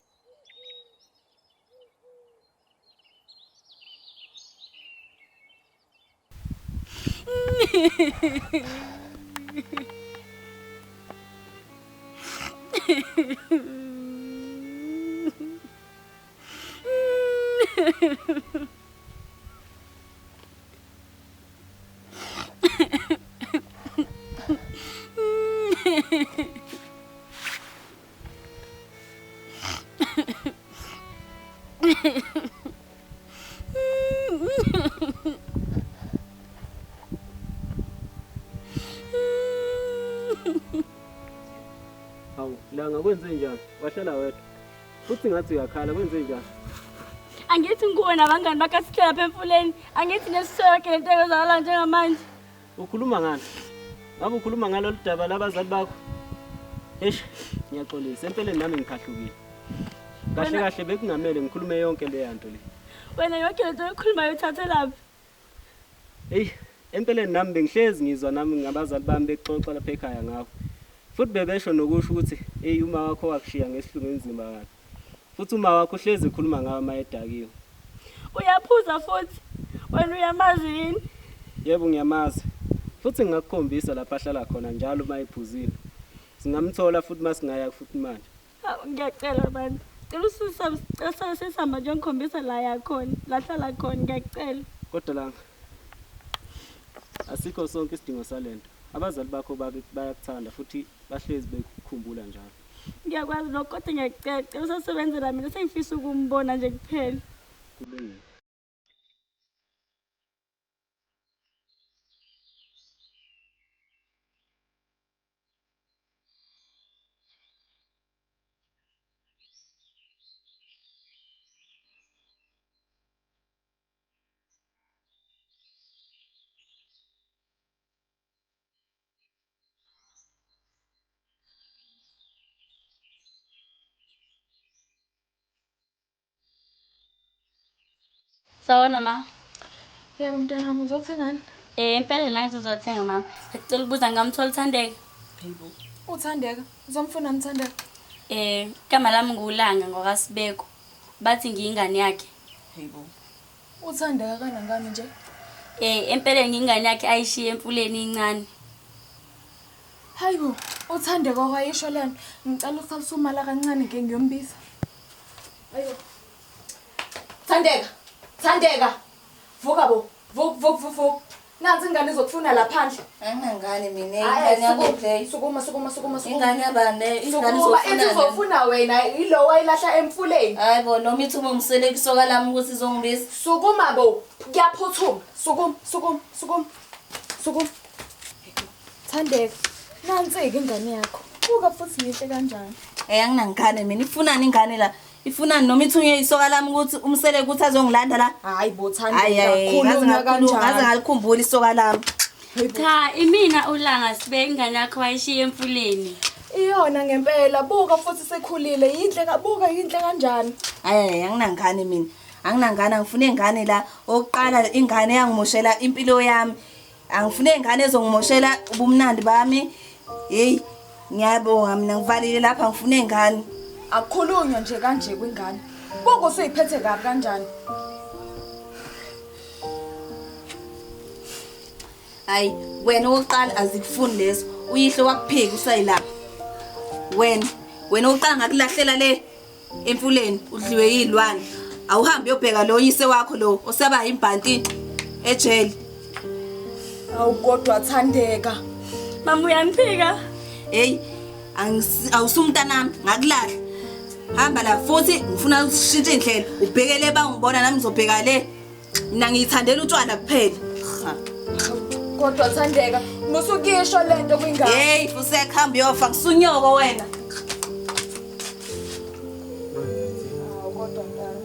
Hawu, Langa kwenze njani? Wahlala wedwa. Futhi ngathi uyakhala kwenze njani? Angithi nguwe nabangani bakho asihlala lapha emfuleni. Angithi nesisonke lento ekwenzakala njengamanje. Ukhuluma ngani? Ngabe ukhuluma ngalolu daba labazali bakho? Eish, ngiyaxolisa. Empeleni nami ngikhahlukile. Kahle kahle bekungamele ngikhulume yonke leya nto le. Wena yonke lento oyikhulumayo uthathelaphi? Eyi, empeleni nami bengihlezi ngizwa nami ngabazali bami bexoxa lapha ekhaya ngakho. Futhi bebesho nokusho ukuthi eyi uma wakho wakushiya ngesihlungu enzima kabi. Futhi uma wakho uhlezi ekhuluma ngawe uma edakiwe. Uyaphuza futhi. Wena uyamazi yini? Yebo ngiyamazi. Futhi ngingakukhombisa lapha ahlala khona njalo uma ephuzile. Singamthola futhi uma singaya futhi manje. Hawu ngiyacela bantu. Cela usisale sesihamba nje ngikhombisa la yakhona, la hlala khona ngiyacela. Kodwa Langa, asikho sonke isidingo salento. Abazali bakho bayakuthanda futhi bahlezi bekukhumbula njalo. Ngiyakwazi lokho kodwa ngiyacela cela usasebenzela mina sengifisa ukumbona nje kuphela. Kulungile. Sawona ma. Yebo mntanami uzothengani? Eh impela la ngizothenga mama. Ngicela ukubuza ngamthola uThandeka. Hayibo. Uthandeka? Uzomfuna uThandeka? Eh igama lami nguLanga ngokasibeko. Bathi ngiyingane yakhe. Hayibo. Uthandeka kanangani nje? Eh empeleni ngiyingane yakhe ayishiye emfuleni incane. Hayibo, uThandeka okwayisho lena. Ngicela usalise umala kancane ngeke ngiyombiza. Hayibo. Thandeka, Thandeka. Vuka bo. Vuk vuk vuk vuk. Nansi ingane izokufuna la phandle. Anginangane mina Hhayi, ingane yami sukuma, le. Sukuma sukuma sukuma sukuma. Ingane yabani le? Ingane Sukuma, izofuna ithi izofuna wena ilo wayilahla emfuleni. Hayi bo noma ithi uma ngisele kusoka lami ukuthi izongibiza. Sukuma bo. Kuyaphuthuma. Sukuma, sukuma, sukuma. Sukuma. Thandeka, nansi-ke ingane yakho. Buka futhi yihle kanjani. Eh anginangane mina ifunani ingane la? Ifunani noma ithunywe isoka lami ukuthi umsele ukuthi azongilanda la? Hayi bo Hayi hayi ngaze khulunywa ngakhuluma ngaze kanjani. ngalikhumbula isoka lami. Cha imina uLanga sibe ingane yakho wayishiye emfuleni. Iyona ngempela, buka futhi sekhulile, yinhle ka buka yinhle kanjani. Hayi hayi anginangane mina. Anginangane angifune ingane la. Okokuqala ingane yangimoshela impilo yami. Angifune ingane ezongimoshela ubumnandi bami. Hey ngiyabonga mina ngivalile lapha ngifune ingane. Akukhulunywa nje kanje kwingane. Buka usuyiphethe kabi kanjani. Hayi wena okokuqala azikufuni lezo. Uyihlo wakuphika usayilapha. Wena wena okokuqala ngakulahlela le emfuleni udliwe yilwane. Awuhambe uyobheka lo yise wakho lo osaba imbhanti ejele. Awu kodwa Thandeka. Mama uyangiphika. Hey awusumntanami ngakulahla. Hamba la futhi ngifuna ushintshe indlela ubhekele bangibona nami ngizobheka le. Mina ngiyithandela utshwala kuphela. Ha. Kodwa Thandeka, musukisho lento kwingane. Hey fusek hamba uyofa ngisunyoko wena. Awu kodwa mntana.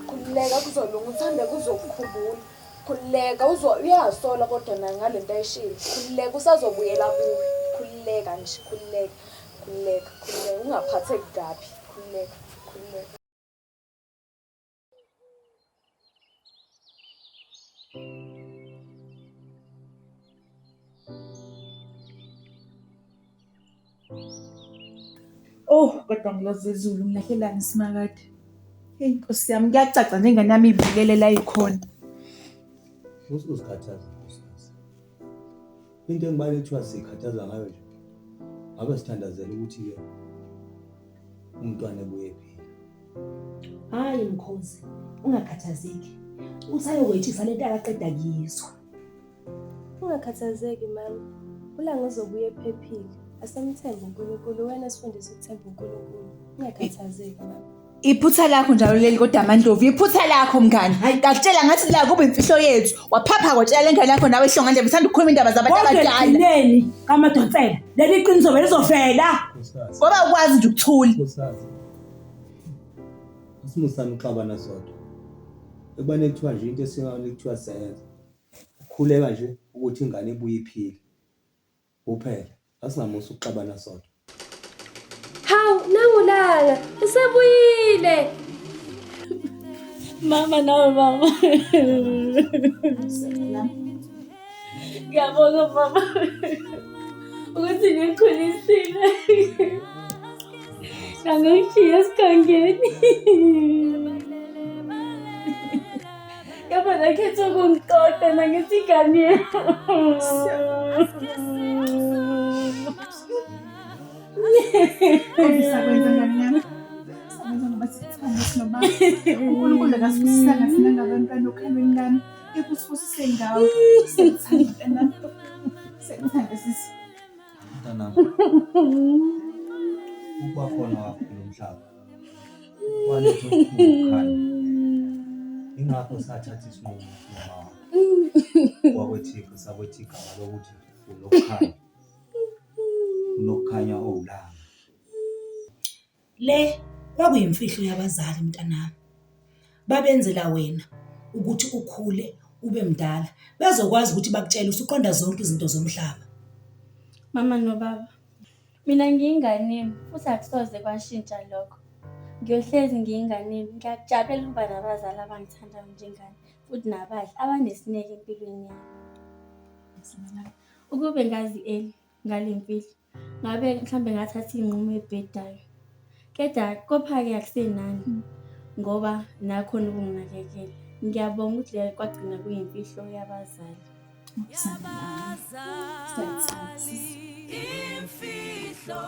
Khululeka kuzolunga uThandeka uzokukhumbula. Khululeka uzo uyasola kodwa naye ngalento ayishilo. Khululeka usazobuyela kuwe. Khululeka nje, khululeka. Khululeka, khululeka ungaphatheki kabi. Khululeka, khululeka. Oh, kodwa ngilozezulu ngilahlelani simakade. Hey Nkosi yami kuyacaca nje ingane yami ibulele la ikhona. Usuzikhathaza nkosikazi. Into engibale kuthiwa sikhathaza ngayo nje. Ngabe sithandazela ukuthi-ke umntwana ebuye ephila. Hayi mkhozi, ungakhathazeki. Usayokwetshisa lento akaqeda kuyizwa. Ungakhathazeki mama. ULanga uzobuya ephephile. Asamthembe uNkulunkulu, wena sifundise ukuthemba uNkulunkulu. Ungakhathazeki mama. Iphutha lakho njalo leli kodwa Mandlovu, iphutha lakho mngani. Ngakutshela ngathi la kube imfihlo yethu. Waphapha kwatshela lengane yakho nawe ihlonga nje uthanda ukukhuluma indaba zabantu Kodwa abadala. ekugcineni kaMadonsela, leli qiniso belizovela. Ngoba ukwazi nje ukuthula. Nkosikazi. Asimusani uxabana sodwa. Ekubane kuthiwa nje into esingane kuthiwa siyayenza. Ukukhuleka nje ukuthi ingane ibuye iphile. Kuphela. Asingamusa ukuxabana sodwa. Hawu, nangu Langa, usebuyile. Mama nawe mama. Ngiyabonga mama. Ukuthi ngikhulisile. Ngangishiya esigangeni. Kepha nakhetha ukungixoxa nangithi ingane Kodwa sakwenza ngane yami. Sakwenza ngoba sikuthanda sinobaba. uNkulunkulu akasibusisanga thina ngabantwana okhalweni lami. Kepha usibusise ngawe. Siyakuthanda mntanami. Siyakuthanda sisi. Mntanami. Ukuba khona kwakho kulo mhlaba kwaletha okukhulu ukukhanya. Ingakho sathatha isinqumo nomama wakho wakwethika sakwetha igama lokuthi uNokukhanya. UNokukhanya owulanga. Le kwakuyimfihlo yabazali mntanami. Babenzela wena ukuthi ukhule ube mdala, bezokwazi ukuthi bakutshele usuqonda zonke izinto zomhlaba. Mama nobaba, mina ngiyingane yenu futhi akusoze kwashintsha lokho. Ngiyohlezi ngiyingane yenu. Ngiyakujabulela ukuba nabazali abangithandayo njengani futhi nabahle abanesineke empilweni yami. Ukube ngazi early ngale mfihlo, ngabe mhlambe ngathatha iy'nqumo ey'bhedayo. Keda kopha-ke akusenani ngoba nakhona ukunginakekela. Ngiyabonga ukuthi le kwagcina kuyimfihlo yabazali. Imfihlo.